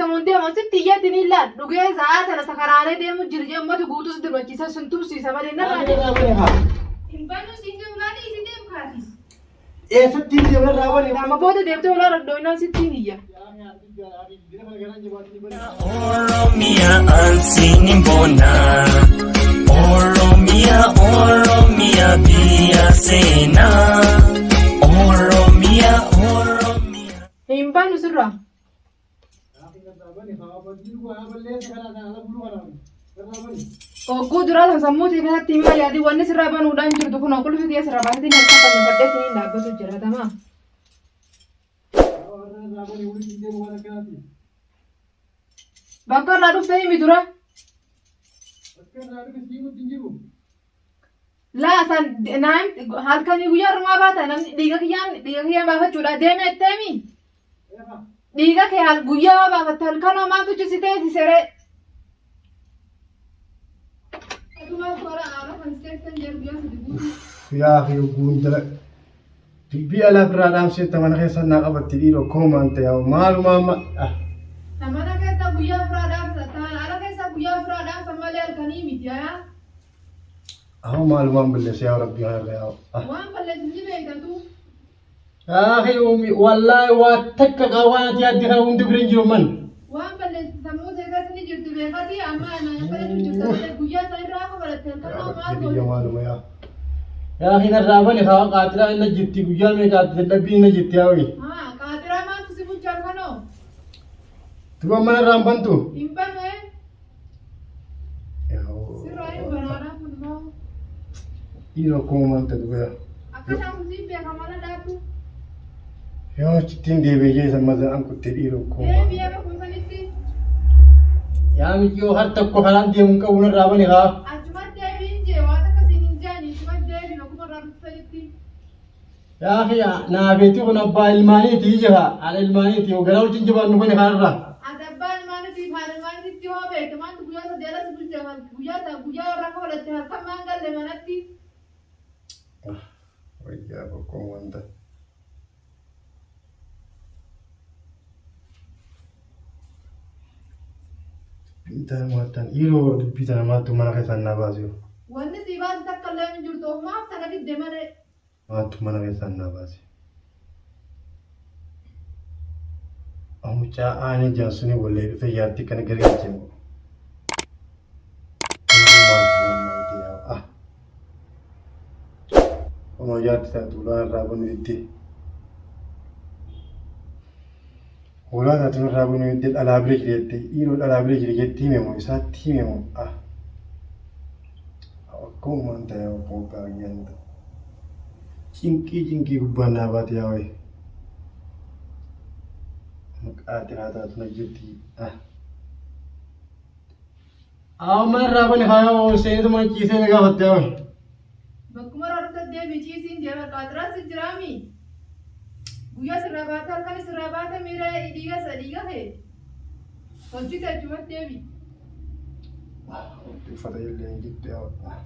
deemtamu hin deemu sitti iyyaatti ni laal dhugee sa'aa tana sakaraanee deemu jira jee ummata guutuu si durbachiisa sun tumsiisa malee narraa Irraa bani haa. Hin banuu siin deemu laali isin deemu kaati. Eessatti hin deemne irraa bani. Amma booda deemtee ulaa dhadhooynaan sitti hin iyya. Oromia ansiin bona. Oromia, Oromia biyya seenaa. Oromia, Oromia. Hin banu sirraa. Ogguu duraa san sammuu tee keessatti himaa yaadii wanni sirraa banuudhaan jirtu kun qulfi tiyya sirraa baasetiin harka fannifadhee siniin dhaabbatu jira tamaa. Bakka irraa dhufte himi dura. Laa san naan halkanii guyyaa irrumaa baata namni dhiiga kiyyaan dhiiga kiyyaan baafachuudha deeme etteemi. Dhiiga kee hal guyyaa waa baafatte halkanoo maaltu si teessise ree. Yaa fi ogguun jala dubbii alaa irraa dhaamseetta mana keessa naa qabatti dhiiroo koomaan ta'e maaluma amma. Mana keessa guyyaa ofirraa dhaamsa ala keessa guyyaa ofirraa dhaamsa malee halkanii miti yaa. Ahoo maalumaan balleesse yaa rabbii kana yaa. Waan balleessu ni beektatu. Yaa ummi wallaahi waa takka waan ati yaadde kana hundi bira hin jiru man. Waan balleessu sammuu ta'e keessa ni jirti beekati amma ana kadhachuu jirta malee guyyaa isaa irraa akka baratte halkan Yaa maal rabbi biyya goote. maaluma yaa. Yaa hin irraa bani haa qaatiraa inni jirti guyyaa meeqa ati dadhabbii inni jirti yaa wayii. Haa qaatiraa maaltu si bulcha halkanoo? Duba mana irraa hin bantu. Hin banu ee? Sirraa hin banaadhaa kun moo? Dhiiroo akkuma maal ta'e duba yaa. Akka taatu siin beeka mana dhaabdu. Yoo achittiin deebi'ee jee san mazaan kuttee dhiiroo akkuma. Deebi'ee bakkuma sanitti. Yaa miccoo har tokko karaan deemu hin qabu narraa bani haa. Achumatti deebiin jee waan akka siin hin jaani achumatti deebi bakkuma irraa dhuftu sanitti. Yaa akhi naa beeti kun abbaa ilmaaniiti jira haadha ilmaaniiti garaa wajjin jabaannu bani kanarraa. Ati abbaa ilmaaniitiif haadha ilmaaniititti hoo beekte maaltu guyyaa sadii ala si bulche guyyaa guyyaa warra akka falatte halkan maan galle manatti. Wayyaa boqqoon wanta. Dubbii tana maaltaan dhiiroo dubbii tana maaltu mana keessaan naa baase. Wanni sii baase takka illee hin jirtu ofumaaf tana fidde malee. Maaltu mana keessaan naa baase. Mucaa aanee jaarsuni wallee dhufe jaartii kana gargalche moo. Homaa jaartii taatu ulaa irraa banuu diddee. Hoolaa taatu irraa banuu diddee dhalaa bira jira jettee dhiiroo dhalaa bira jira jettee hime moo isaatti hime moo ah. Akkumaan ta'e akkuma baay'een ta'e. Cinqii cinqii gubbaan naa baate yaa wayi. Maqaa xiraa taatu na jirti ah. Amma irraa bani haa ol seenituma ciisee na gaafatte haa wayi. Bakkuma irraa dhufte deebi ciisiin jee bakka xiraas jiraami. Guyyaa sirraa baate halkan sirraa baate miira dhiiga isa dhiiga kee. Hojii achumatti deebi. Uffata illee hin jirtu yaa wayi.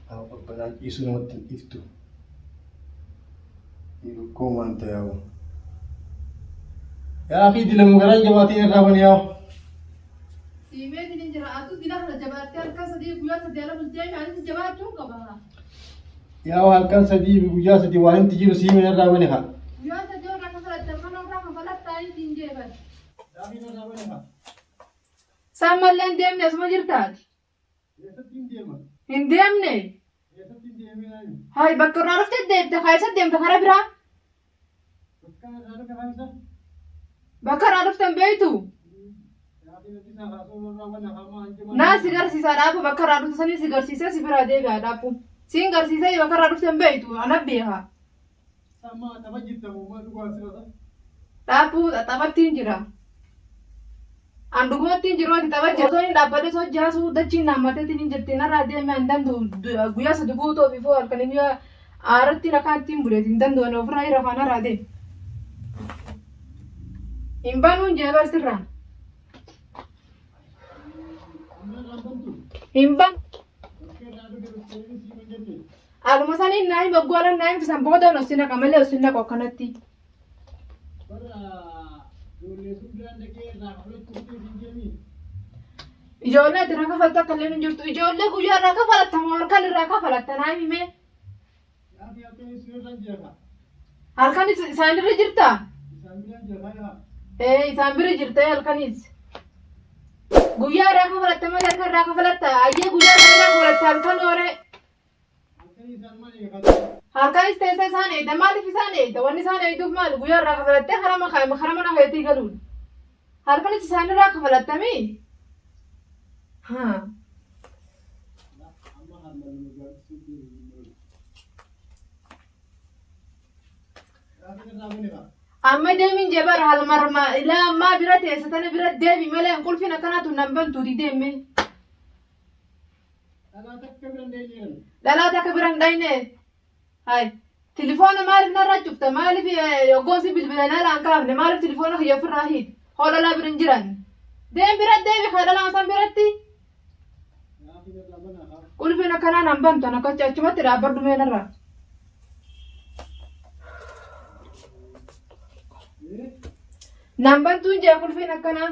Qabbanaan ciisuu namatti hin dhiftu. Lukkuu waan ta'e haa. Yaa fi dilamu garaan jabaatiin irraa bani yaa. Siimeetiin hin jira. Atuu dila kana jabaattee halkan sadii guyyaa sadii ala bultee anis jabaachuu qaba. Yaa halkan sadii fi guyyaa sadii waan inni jiru siimeen irraa bani haa. Guyyaa sadii irraa kafalatte mana irraa kafalattaa siin jeeban. Isaan mallee hin deemne asuma jirtaati. Hin deemne. Hay bakka irraa dhufte deemte haa isa deemte karaa biraa. Bakka irraa dhufte hin beektu. Naa si garsiisaa dhaabu bakka irraa dhufte sanii si garsiisee si biraa deebi'aa dhaabu. Siin garsiisee bakka irraa dhufte hin beektu ana beeka. Dhaabbuu taphattiin jira. An dhugumatti hin jiru ati tapha jira. Osoo hin dhaabbadhe osoo jaasuu dachiin naammateetiin hin jirti narraa deemee an danda'u guyyaa sadi guutuu ofii foo halkanii guyyaa Aaratti rakaa ittiin buleeti hin danda'u ofirraa irra afaan haraa deemi. Hin banuun jee barsirraa. Hin banu. Aluma saniin naa hima gola naa himtu san booda osoo naqa malee osoo naqu akkanatti. Ijoollee ati irraa kafaltu akka illee hin jirtu. Ijoollee guyyaa irraa kafalatta moo halkan irraa kafalatta naa himi mee. Halkan isaan irra jirtaa? Ee isaan bira jirta halkanis. Guyyaa irraa kafalatta malee halkan irraa kafalatta. Ayyee guyyaa irraa kafalatta halkan hooree. Halkanis teessee isaan eegda. Maaliif isaan eegda? Wanni isaan eegduuf maali? Guyyaa irraa kafalattee karaa mana keetii galuun. Halkanis isaan irraa kafalattamii? Haa. Amma deemin jee bara halmarma ilaa ammaa bira teessa tana bira deemi malee qulfiin akkanaatu nan bantuuti deemme. Dhalaa takka bira hin dhayne. Hay. Tilifoona maaliif narraa cufta? Maaliif yoggoon si bilbila narraa hin kaafne? Maaliif tilifoona kiyya ofirraa hiite? Hoo dhalaa bira hin jiran. Deem bira deemi haa dhalaa san biratti. Qulfiin akkanaa nan bantu an akka achumatti dhaabbadhu mee narraa. Nan bantuun jee qulfiin akkanaa.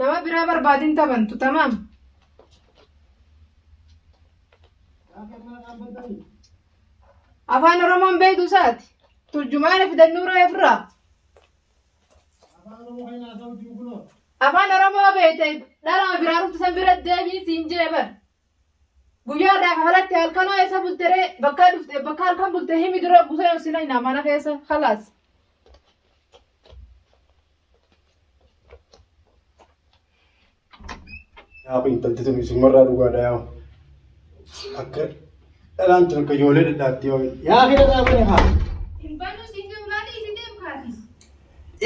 Nama biraa barbaadin tabantu tamaam. Afaan Oromoon beektu isaati. Turjumaana fidannuu ree ofirraa. Afaan Oromoo beekte dhala biraa dhuftu san bira deebii siin jee bar. Guyyaa irraa kafalatte halkanoo eessa bulte ree bakka dhufte bakka halkan bulte himi dura busee osina hinaa mana keessa khalaas. Yaa kun intalti tun isumarraa dhugaadha yaa. Akka dhalaan tun akka ijoollee dhadhaatti yoo. Yaa fi dhadhaa bani haa. Hin banuu siin jiru laali isin deemu kaati.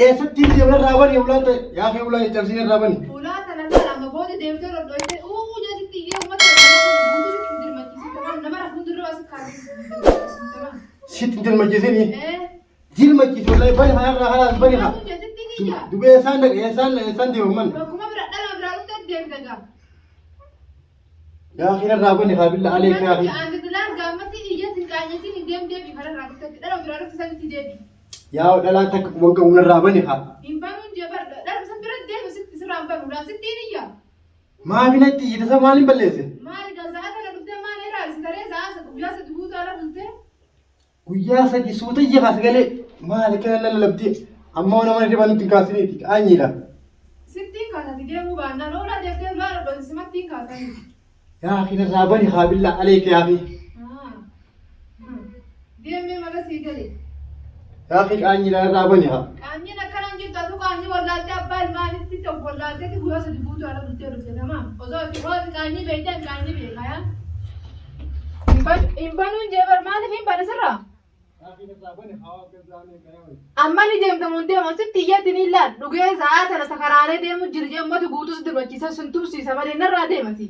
Eessatti hin deemna irraa bani ulaa ta'e yaa fi ulaa hin cabsin irraa bani. Ulaa tana laala amma booda deemtee rodhoyte uu jeesitti iyyee uummata guutuu sitti hin dirmachiisin tamam nama rafuun dirree asi kaati. Sitti hin dirmachiisini. Eh. Dirmachiisi wallahi bani haa irraa halaas bani haa. Banuu jeesitti ni iyya. Dubee eessaan dhaqe eessaan eessaan deeman man. Bakkuma bira dhala biraa dhufte deemte gaa. Yaa fi irraa bani haa billa alee yaa fi. Ani bilaan gaamatti iyya sin qaanyesin hin deem deebi kararraa dhuftetti dhala biraa dhufte sanitti deebi. Yaa dhalaa takka quban qabu irraa bani haa. Hin banuun jee bar dhala san bira deemu sitti sirraa hin banu dhaan sitti hin iyya. Maafi natti iyyita isa maaliin balleesse? Maali gaa sa'a kana dhuftee maal irraa si taree sa'a sa guyyaa sadi guutuu ala bultee. Guyyaa sadi suuta iyya kaas galee maali kana lallalabdi amma waan nama riba nutti hin kaasiniiti qaanyiidha. Sittiin kaasati deemuu baannaan oolaa deemtee ulaa dhodhoosi simattiin kaasanii. Yaa akhi narraa bani haa billaa aleeka yaa akhi. Deemee mana sii gale. Yaa akhi qaanyiidha narraa bani haa. Qaanyiin akkanaan jirtu atu qaanyii wallaaltee abbaa ilmaanitti ta'u wallaalteetti guyyaa sadi guutuu ala bultee dhufte tamaam. Osoo ati hooti qaanyii beekte ani qaanyii beeka yaa. Hin banuun jee bar maaliif hin bane sirraa? Amma ni deemta mun deemu sitti iyyatti ni laal dhugee sa'aa tana sakaraanee deemu jiru jee ummata guutuu si dirmachiisa sun tumsiisa malee narraa deemasi.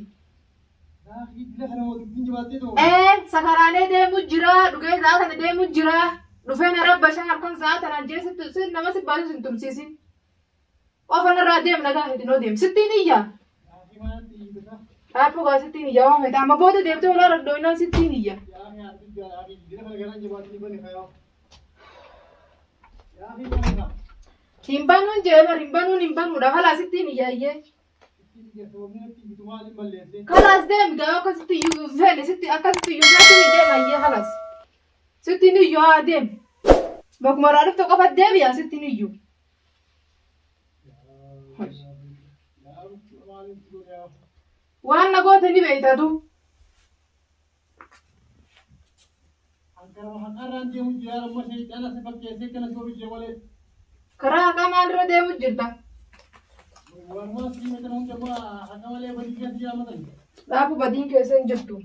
Ee sakaraanee deemu jira dhugee sa'aa tana deemu jira dhufee na rabba shan halkan sa'aa tanaan jee sitti nama si baasu sin tumsiisin. Qofa narraa deem nagaa hedinoo deem sittiin iyya. Dhaabbuu gaa sittiin iyya waan feete amma booda deemtee ulaa dhadhooynaan sittiin iyya. Hin banuun jee bar hin banuun hin banuudha kalaa sittiin iyya iyyee. Kalaas deemi gaa akkasitti iyyuu feene sitti akkasitti iyyuu feene deema iyyee kalaas. Sittiin iyyuu haa deemi. Bakkuma irraa dhufte qofa deebi'a sittiin iyyuu. Waan na goote ni beektatu. Karaa haqaa maalirra deemu jirta? Dhaabu badiin keessa hin jirtu.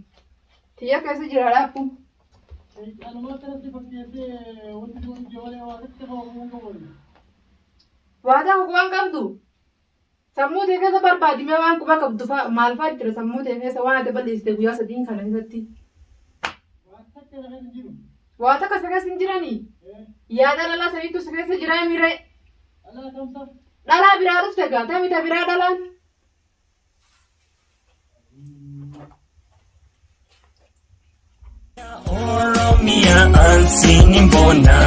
Tiyya keessa jira dhaabu. Waa tokko quban qabdu. Sammuu tee keessa barbaadi mee waan quba qabdu fa'a maal fa'a jira sammuu tee keessa waan ati balleessite guyyaa sadiin kana keessatti. Waa takka si keessa hin jiranii? Yaada dhalaa saniitu si keessa jiraa miree. Dhalaa biraa dhufte gaa tami ta biraa dhalaan. Oromia ansiin boona.